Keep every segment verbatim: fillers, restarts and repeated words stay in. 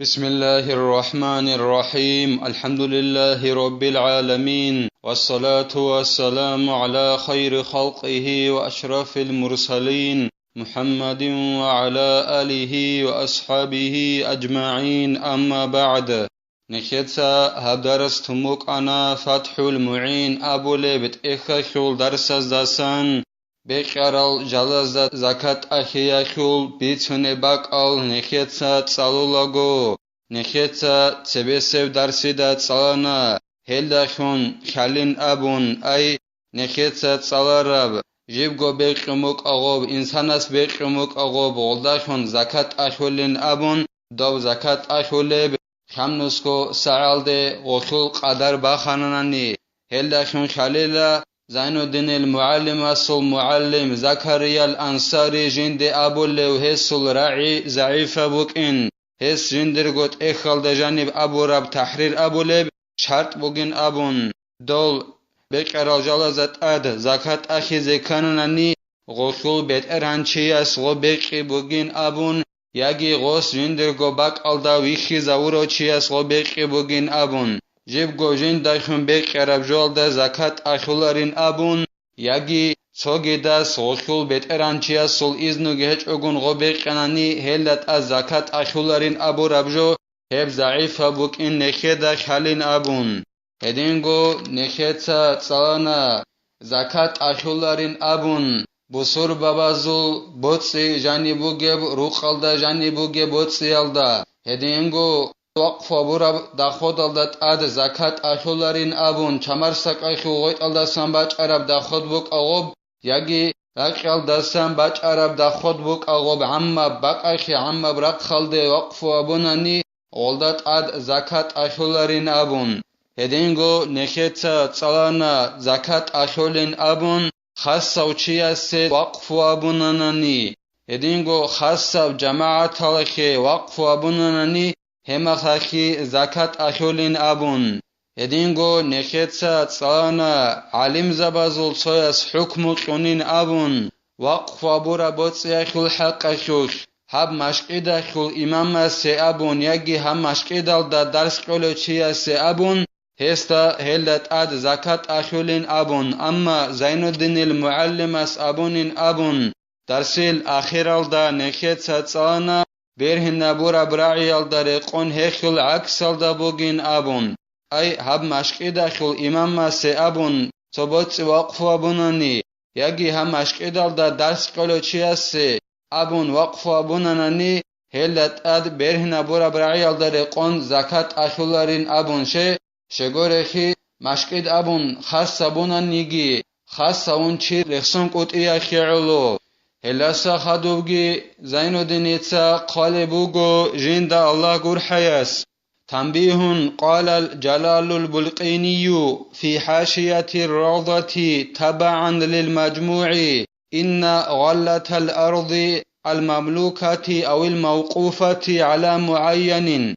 بسم الله الرحمن الرحيم. الحمد لله رب العالمين. والصلاة والسلام على خير خلقه وأشرف المرسلين محمد وعلى آله وأصحابه أجمعين. أما بعد. Нехеца гьаб дарс тумукъана ФатхӀул МугӀин абулеб тӀехьалъул дарсаздасан. Бекьарал жалазда закат тӀахьиялъул бицунеб бакӀал нехеца цӀалулаго, нехеца цебесеб дарсида цӀалана, гьелдалъун хьалин абун, ай, нехеца цӀалараб, жибго бекьун букӀа гъоб, инсанас бекьун букӀа гъоб, гъолдалъун закат тӀахьулин абун, доб закат тӀахьулеб, хӀамнусго сагӀалде гъолъул къадар бахананани, гьелдалъун хьалила Зайнуддинил МугӀалимасул мугӀалим Закариял Ансари жинде абулев гьесул рагӀи загӀипаб букӀин, гьес жиндирго тӀехьалда жаниб абураб тахӀрир абулеб шартӀ бугин абун, дол бекьарал жалазда тӀад закат тӀахьизе ккананани, гъолъул бетӀергьанчияс гъо бекьи бугин абун, яги гъос жиндирго бакӀалда вихьизавурав чияс гъо бекьи бугин абун, жибго жиндайхун бекьараб жоялда закат тӀахьуларин абун, яги цогидас гъолъул бетӀергьанчиясул изнуги гьечӀогун гъо бекьанани, гьелда тӀад закат тӀахьуларин абураб жо, гьеб загӀипаб букӀин нехеда хьалин абун. Гьединго нехеца цӀалана, закат тӀахьуларин абун, бусурбабазул боцӀи жаниб бугеб, рукъалда жаниб бугеб боцӀиялда, гьединго вакъфу абураб доходалда тӀад закат тӀахьуларин абун, чамарсакӀайхьул гъветӀалдасан бачӀараб доход букӀа гъоб, яги ракьалдасан бачӀараб доход букӀа гъоб, гӀаммаб бакӀайхьи гӀаммаб рахъалде вакъфу абунани, гъолда тӀад закат тӀахьуларин абун. Гьединго нехеца цӀалана, закат тӀахьулин абун, хасав чиясе вакъфу абунанани, гьединго хасав жамагӀаталахье вакъфу абунанани, гьемахалъе закат тӀахьулин абун. Гьединго нехеца цӀалана, гӀалимзабазул цояс хӀукму кьунин абун, вакъфу абураб боцӀиялъул хӀакъалъулъ, гьаб машкӀидалъул имамасе абун яги гьаб машкӀидалда дарс кьолев чиясе абун, гьесда гьелда тӀад закат тӀахьулин абун, амма Зайнуддинил мугӀалимас абунин абун, дарсил ахиралда нехеца цӀалана, бергьинабураб рагӀиялда рекъон гьелъул гӀаксалда бугин абун, ай, гьаб машкӀидалъул имамасе абун, цо боцӀи вакъфу абунани, яги гьаб машкӀидалда дарс кьолев чиясе абун вакъфу абунанани, гьелда тӀад бергьинабураб рагӀиялда рекъон закат тӀахьуларин абун, ще, щегорехи, машкӀид абун хас абунаниги, хас авун чи рехсон кӀутӀиялъе гӀоло. Гьелдаса хадубги Зайнуддиница хъвалеб буго жинда Аллагь гурхӀаяс. تنبيه. قال جلال البلقيني في حاشية الروضة تبعا للمجموع: إن غلة الأرض المملوكة أو الموقوفة على معين.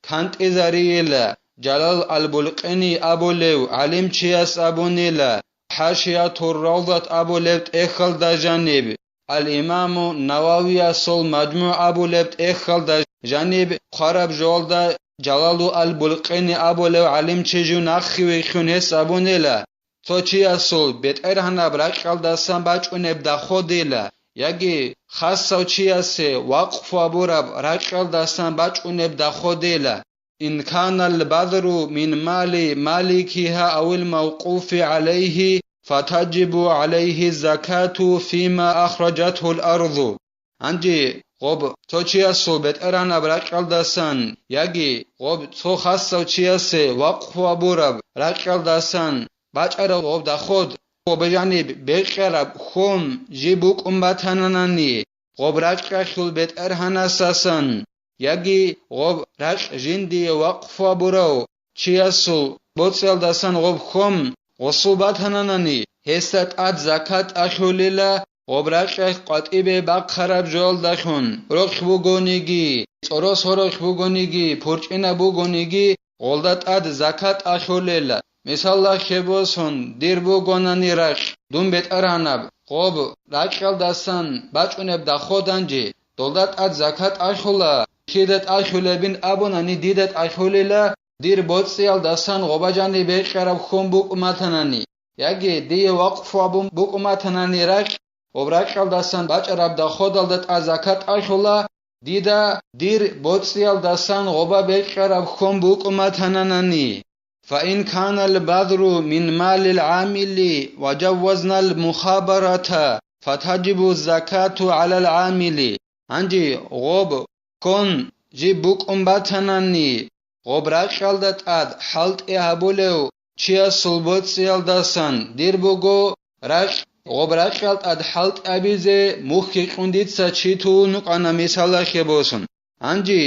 КантӀизарийила, Жалал ал-Булкъини абулев гӀалимчияс абунила, ХӀашиятур Равдат абулеб тӀехьалда жаниб, ал-Имаму Нававиясул МажмугӀ абулеб тӀехьалда жаниб хъвараб жоялда Жалалу ал-Булкъини абулев гӀалимчи жив нахъе вихьун гьес абунила, цо чиясул бетӀергьанаб ракьалдасан бачӀунеб доходила, яги хасав чиясе вакъфу абураб ракьалдасан бачӀунеб доходила. إن كان البذر من مال مالكها أو الموقوف عليه فتجب عليه الزكاة فيما أخرجته الأرض. Гьанже гъоб цо чиясул бетӀергьанаб ракьалдасан яги гъоб цо хасав чиясе вакъфу абураб ракьалдасан бачӀараб гъоб доход, гъоб жаниб бекьараб хьон жиб букӀун батананани, гъоб ракьалъул бетӀергьанасасан, яги гъоб ракь жиндие вакъфу абурав чиясул боцӀиялдасан гъоб хьон гъосул батананани, гьесда тӀад закат тӀалъулила, гъоб ракьалъ къватӀибе бахъараб жоялдалъун, рохь бугониги, цӀорос гьорохь бугониги, пурчӀинаб бугониги, гъолда тӀад закат тӀалъулила. Мисалалъ хеб босун, дир бугонани ракь, дун бетӀергьанаб, гъоб ракьалдасан бачӀунеб доход гьанже, долда тӀад закат тӀалъула, кида тӀахьулебин абунани, дида тӀахьулила дир боцӀиялдасан гъоба жаниб бекьараб хьон букӀуматанани, яги дие вакъфу абун букӀуматанани ракь, гъоб ракьалдасан бачӀараб доходалда тӀад закат тӀахьула, дида дир боцӀиялдасан гъоба бекьараб хьон букӀуматананани. فإن كان البذر من مال العامل وجوزنا المخابرة فتجب الزكاة على العامل. Гьанже гъоб хьон жиб букӀун батанани, гъоб ракьалда тӀад хӀалтӀи гьабулев чиясул боцӀиялдасан дир буго ракь, гъоб ракьал тӀад хӀалтӀи абизе мухь кьун дица чи тун вукӀана мисалалъе босун. Гьанже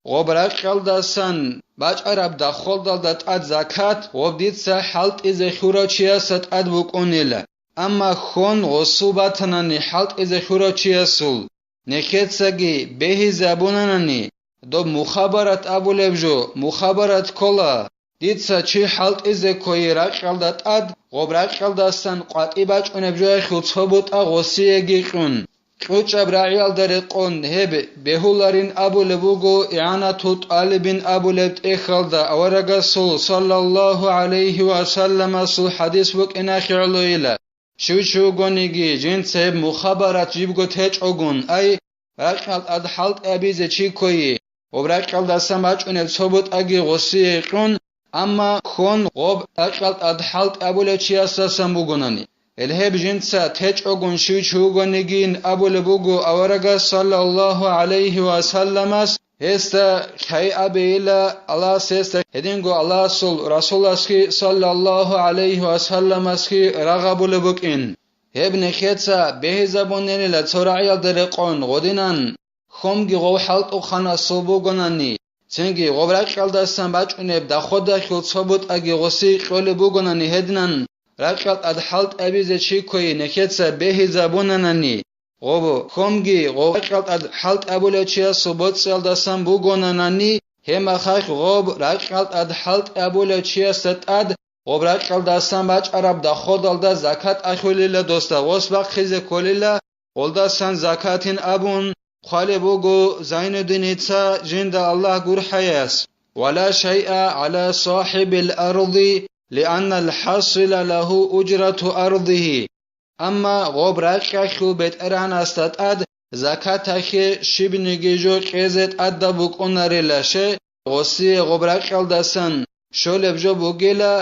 гъоб ракьалдасан бачӀараб доходалда тӀад закат гъоб дица хӀалтӀизе хьурав чиясда тӀад букӀунила. Амма хьон гъосул батанани хӀалтӀизе хьурав чиясул, нехецаги бегьизе абунанани, доб мухабарат абулеб жо, мухабарат ккола, дица чи хӀалтӀизе ккойи ракьалда тӀад, гъоб ракьалдасан къватӀи бачӀунеб жояхьул цо бутӀа гъосиеги кьун, кьучӀаб рагӀиялда рекъон гьеб бегьуларин абулеб буго ИгӀанату тӀалибин абулеб тӀехьалда аварагасул саллаллагьу гӀалайгьи ва салламасул хӀадис букӀиналъе гӀолойила. Щив чи вугониги, жинца гьеб мухабарат жибго течӀогун, ай, ракьал тӀад хӀалтӀи абизе чи ккойи, гъоб ракьалдасан бачӀунеб цо бутӀаги гъосие кьун, амма хьон гъоб ракьал тӀад хӀалтӀи абулев чиясдасан бугонани. Гьел гьеб жинца течӀогун щив чи вугонигин абулеб буго аварагас саллаллагьу гӀалайгьи ва салламас, гьесда хай абейила Аллагьас гьесда гьединго Аллагьасул Расуласги саллаллагьу гӀалайгьи ва салламасги рагъ абулеб букӀин. Гьеб нехеца бегьизабунилила цо рагӀиялда рекъон гъодинан, хьомги гъов хӀалтӀухъанасул бугонани, цинги гъоб ракьалдасан бачӀунеб доходалъул цо бутӀаги гъосие кьолеб бугонани гьединан, ракьал тӀад хӀалтӀи абизе чи ккойи нехеца бегьизабунанани, гъоб хьомги гъов ракьал тӀад хӀалтӀи абулев чиясул боцӀиялдасан бугонанани, гьеб мехалъ гъоб ракьал тӀад хӀалтӀи абулев чиясда тӀад гъоб ракьалдасан бачӀараб доходалда закат ахулила досда, гъос бахъизе кколила, гъолдасан закатин абун хъвалеб буго Зайнуддиница жинда Аллагь гурхӀаяс: «Ва ла шайъа гӀала сахибил арди, лианнал хӀасила лагьу уджрату ардигьи». Амма гъоб ракьалъул бетӀергьанасда тӀад закаталъе щибниги жо кьезе тӀадаб букӀунарила, гъосие гъоб ракьалдасан щолеб жо бугила,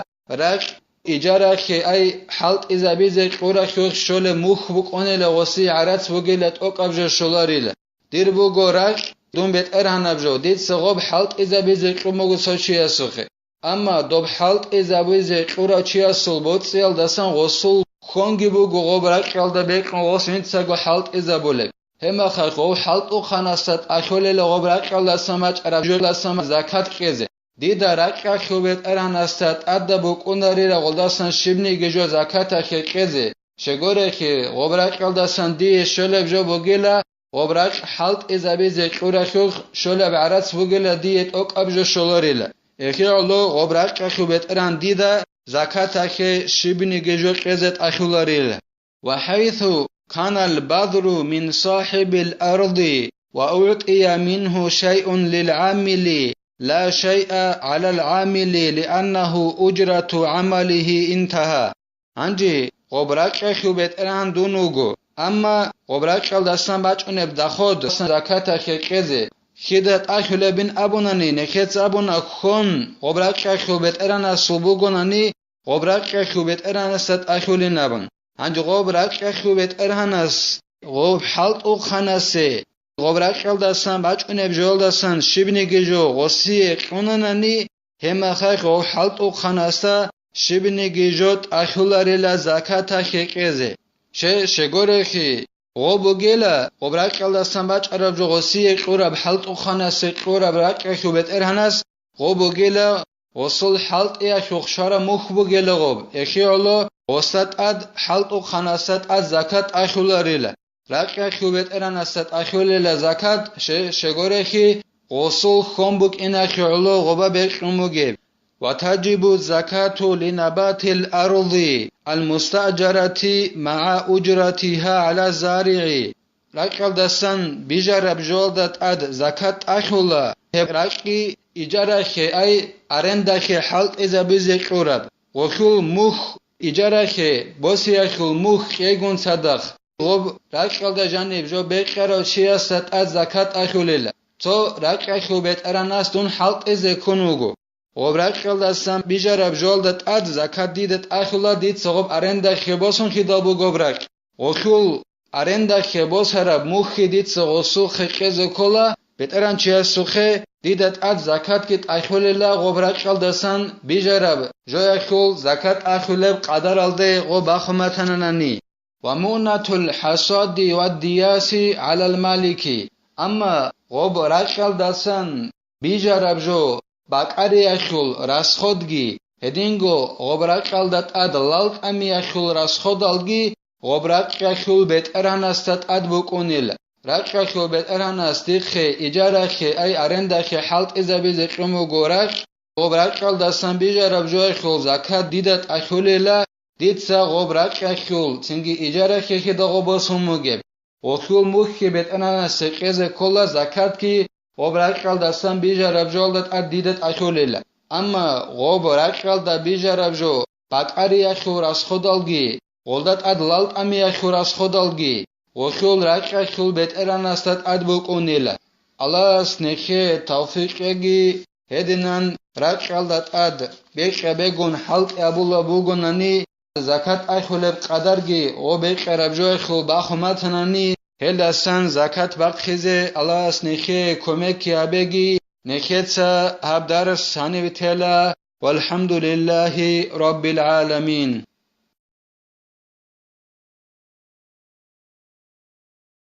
ракь ижаралъе, ай, хӀалтӀизабизе кьуралъухъ щолеб мухь букӀунила, гъосие гӀарац бугила, тӀокӀаб жо щоларила. Дир буго ракь, дун бетӀергьанаб жо, дица гъоб хӀалтӀизабизе кьун буго цо чиясухъе. Амма доб хӀалтӀизабизе кьурав чиясул боцӀиялдасан гъосул хьонги буго гъоб ракьалда бекьун гъос жинцаго хӀалтӀизабулеб. Гьеб мехалъ гъов хӀалтӀухъанасда тӀахьолела гъоб ракьалдасан бачӀараб жолдасан закат кьезе. Дида ракьалъул бетӀергьанасда тӀадаб букӀунарила гъолдасан щибниги жо закаталъе кьезе. Щегорехи, гъоб ракьалдасан дие щолеб жо бугила, гъоб ракь хӀалтӀизабизе кьуралъухъ щолеб гӀарац бугила, дие тӀокӀаб жо щоларила. Эхиялъул гъоб ракьалъул бетӀергьан дида закаталъе щибниги жо кьезе тӀахьуларила. وحيث كان البذر من صاحب الأرض وأعطي منه شيء للعامل، لا شيء على العامل لأنه أجرة عمله انتهى. Гьанже гъоб ракьалъул бетӀергьан дун вуго, амма гъоб ракьалдасан бачӀунеб доход закаталъе кьезе хида тӀахьулебин абунани, нехеца абуна хьон гъоб ракьалъул бетӀергьанасул бугонани, гъоб ракьалъул бетӀергьанасда тӀахьулин абун. Гьанже гъоб ракьалъул бетӀергьанас гъоб хӀалтӀухъанасе, гъоб ракьалдасан бачӀунеб жоялдасан щибниги жо гъосие кьунанани, гьеб мехалъ гъов хӀалтӀухъанасда щибниги жо тӀахьуларила закаталъе кьезе. Щай, щегорехи, гъоб бугила, гъоб ракьалдасан бачӀараб жо гъосие кьураб, хӀалтӀухъанасе кьураб ракьалъул бетӀергьанас гъоб бугила, гъосул хӀалтӀиялъухъ щвараб мухь бугила гъоб, эхиялъул гъосда тӀад хӀалтӀухъанасда тӀад закат тӀахьуларила. Ракьалъул бетӀергьанасда тӀахьулила закат, щай, щегорехи, гъосул хьон букӀиналъе гӀоло гъоба бекьун бугеб. وتجب الزكاة لنبات الأرض المستأجرة مع أجرتها على الزارع. ракьалдасан бижараб жоялда тӀад закат тӀахьула, гьеб ракьги ижарахъе, ай арендахъе хӀалтӀизабизе кьураб, гъолъул мухь ижарахъе босиялъул мухь кьейгун цадахъ, гъоб ракьалда жаниб жо бекьарав чиясда тӀад закат тӀахьулила, цо ракьалъул бетӀеранас дун хӀалтӀизе ккун вуго. Гъоб ракьалдасан бижараб жоялда тӀад закат дида тӀахьула, дица гъоб арендахъе босун хьидал бугеб ракь. Гъолъул арендахъе босараб мухьги дица гъосухъе кьезе ккола, бетӀеран чиясухъе дида тӀад закатги тӀахьулила гъоб ракьалдасан бижараб жоялъул закат тӀахьулеб къадаралде гъоб бахун батананани. Ва муънатул хӀасади ва дияси гӀалал малики, амма гъоб ракьалдасан бижараб жо бакӀариялъул расходги, гьединго гъоб ракьалда тӀад лал тӀамиялъул расходалги гъоб ракьалъул бетӀеранасда тӀад букӀунел. Ракьалъул бетӀеранас дихъе ижарахъе, ай арендахъе хӀалтӀизабизе кьун вуго ракь, гъоб ракьалдасан бижараб жоялъул закат дида тӀахьулила, дица гъоб ракьалъул, цинги ижарахъе хьида гъоб босун бугеб. Гъолъул мухьги бетӀеранасе кьезе ккола закатги, гъоб ракьалдасан бижараб жоялда тӀад дида тӀахьулила. Амма гъоб ракьалда бижараб жо бакӀариялъул расходалги, гъолда тӀад лал тӀамиялъул расходалги, гъолъул ракьалъул бетӀеранасда тӀад букӀунила. Аллагьас нехее тавфикъ кьеги. Гьединан ракьалда тӀад бекьа-бегун хӀалтӀи абулаб бугонани, закат тӀахьулеб къадарги гъоб бекьараб жоялъул бахун батанани, гьелдасан закат бахъизе Аллагьас нехее кумекги гьабеги, нехеца гьаб дарс гьанив тела. ВалхӀамдулиллагьи раббил гӀаламин.